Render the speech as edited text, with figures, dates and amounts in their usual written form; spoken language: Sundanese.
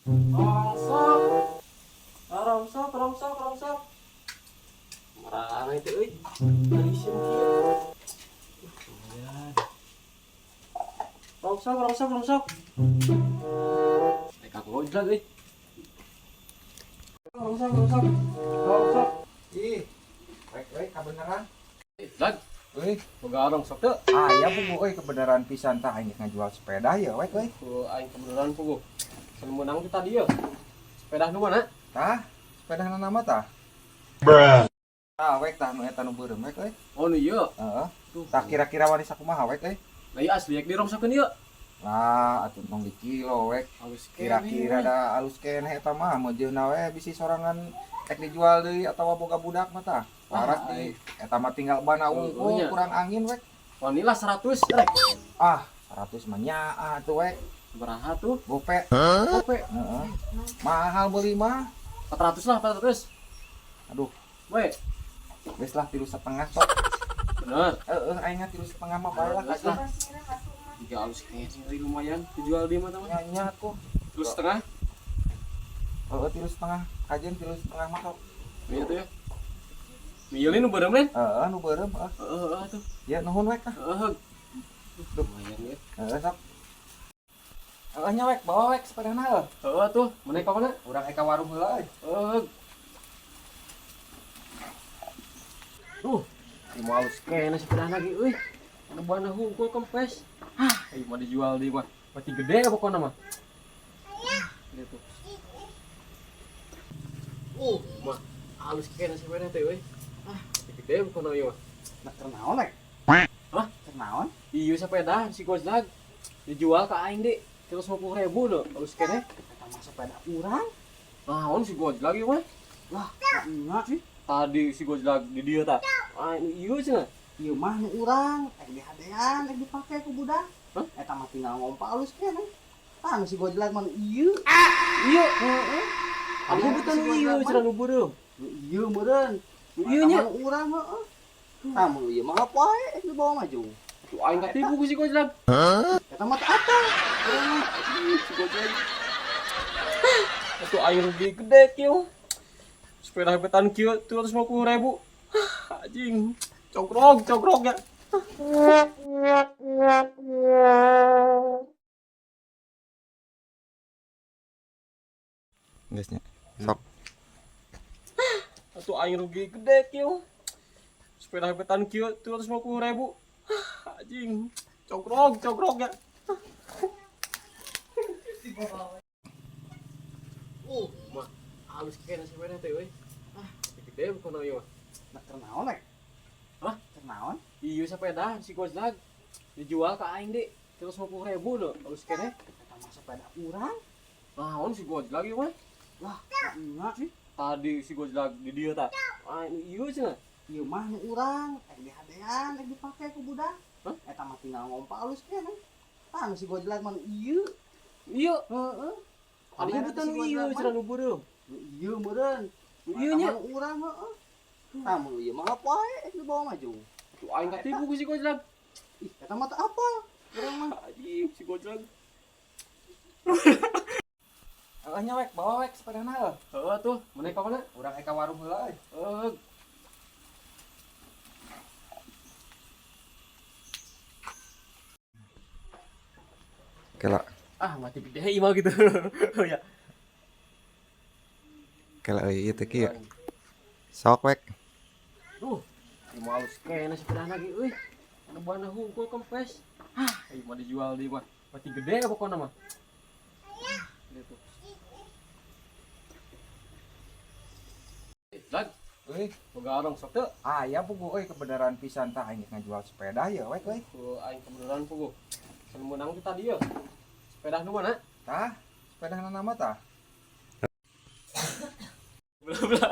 Rongsok. Rongsok, rongsok, rongsok. Marah itu euy. Alisin kieu. Lumayan. Rongsok, rongsok, rongsok. Rek aku ngojlak euy. Rongsok, rongsok. Rongsok. Ih, wek wek kebenaran. Lag, Euy, boga rongsok teu. aya puguh euy kebenaran pisan tah aing ngajual sepeda ya wek euy. Ku aing kebenaran puguh. Sen meunang teh tadi ya. Sepeda nu mana? Tah, sepeda nama tah? Tah wek tah nu eta nu beureum wek euy. Oh nu ieu. Heeh. Tuh. Tah kira-kira wani sakumaha wek euy? Lah ieu asli rek dirongsokeun ieu. Lah atuh tong di kilo wek. Halus keneh. Kira-kira da alus keneh eta mah meujeuhna we bisi sorangan ek dijual deui atawa boga budak mah tah. Laras di eta mah tinggal bana unggul nya. Kurang angin wek. Wanila 100 rek. Ah, 100 mah nyaa atuh wek. Sabaraha tuh? Gope. Gope. Heeh. Mahal beli mah. 400 lah, 400. Aduh, We, geus lah 3,5 sok. Bener. Heeh, aing mah 3,5 mah bae lah Geus lah. Jika halus kayaknya lumayan dijual di mana mah. Nya tuh. 3,5. Heeh, 3,5. Kajen 3,5 mah sok. Iya tuh ya. Milih nu beureum lain? Heeh, nu beureum heeh. Heeh, heeh tuh. Ya nuhun wek ah. Heeh. Lumayan ya. Heeh, sok. Heeh nya wek, bawa wek sepedana heuh. Heeh tuh, mana ka mana? Urang eka warung heula euy. Heeh. Tuh, ieu mah halus keneh sepeda lagi euy. Anu bana hungkul kempes. Hah, ieu mah dijual di mah. Mati gede pokokna mah. Gitu. Mah halus keneh sepeda teh euy. Ah, mati gede pokokna ieu mah. Nah, kernaon rek? Hah? Kernaon? Iya sepeda si Gozlag dijual ke aing deh 150.000 loh halus keneh. Eta mah sepeda urang. Naon si Gozlag ieu mah? Lah, enggak sih. Tadi si Gozlag di dieu tah. Ah, ieu cenah. Ieu mah nu urang, rek dihadean, rek dipake ku budak. Hah? Eta mah tinggal ngompa alus keneh. Tah nu si Gojlak mah nu ieu. Ieu. Heeh. Aku bukan Si ieu Gojlak mah cenah nu beureum. nu ieu meureun. Nu ieu nya. Eta mah nu urang heeh. Tah mun ieu mah poe rek dibawa maju. Tuh aing katipu ku si Gozlag. Eta mah teu atuh. Urang mah Ih, si Gozlag. Atuh aing rugi gede kieu. Sepeda hebetan kieu 250.000. Anjing. Cogrog, cogrog ya. Geus nya. Sok. Atuh aing rugi gede kieu. Sepeda hebetan kieu 250.000. Anjing. Cogrog, cogrog ya. Mah halus keneh sepeda teh euy. Ah, gede pokona ieu mah. Nah, kernaon rek? Hah? Kernaon? Iya sepeda si Gozlag dijual ke aing deh 150.000 loh halus keneh. Eta mah sepeda urang. Naon si Gozlag ieu mah? Lah, enggak sih. Tadi si Gozlag di dieu tah. Ah, ieu cenah. Ieu mah nu urang, rek dihadean, rek dipake ku budak. Hah? Eta mah tinggal ngompa alus keneh. Tah nu si Gojlak mah nu ieu. Ieu. Heeh. Tadi bukan Si ieu Gojlak mah cenah nu beureum. nu ieu meureun. Nu ieu nya. Eta mah nu urang heeh. Tah mun ieu mah poe rek dibawa maju. Tuh aing katipu ku si Gozlag. Ih, eta mah teu apal. Urang mah. Anjing si Gozlag. Heeh nya wek, bawa wek sepedana heuh. Heeh tuh, mana ka mana? Urang eka warung heula euy. Heeh. Kela, Ah, mati gede ieu mah gitu. Ya. kela euy ieu teh kieu. Sok wek. Duh, ieu mah halus keneh sepeda lagi euy. Anu bana hungkul kempes. Hah, ieu mah dijual di mah. Mati gede pokokna mah. Gitu. Lag, Euy, boga rongsok teu. aya puguh euy kebenaran pisan tah aing ngajual sepeda ya wek euy. Ku aing kebenaran puguh. Sen meunang teh tadi ya. Sepeda nu mana? Tah, sepeda nama tah? Bla bla.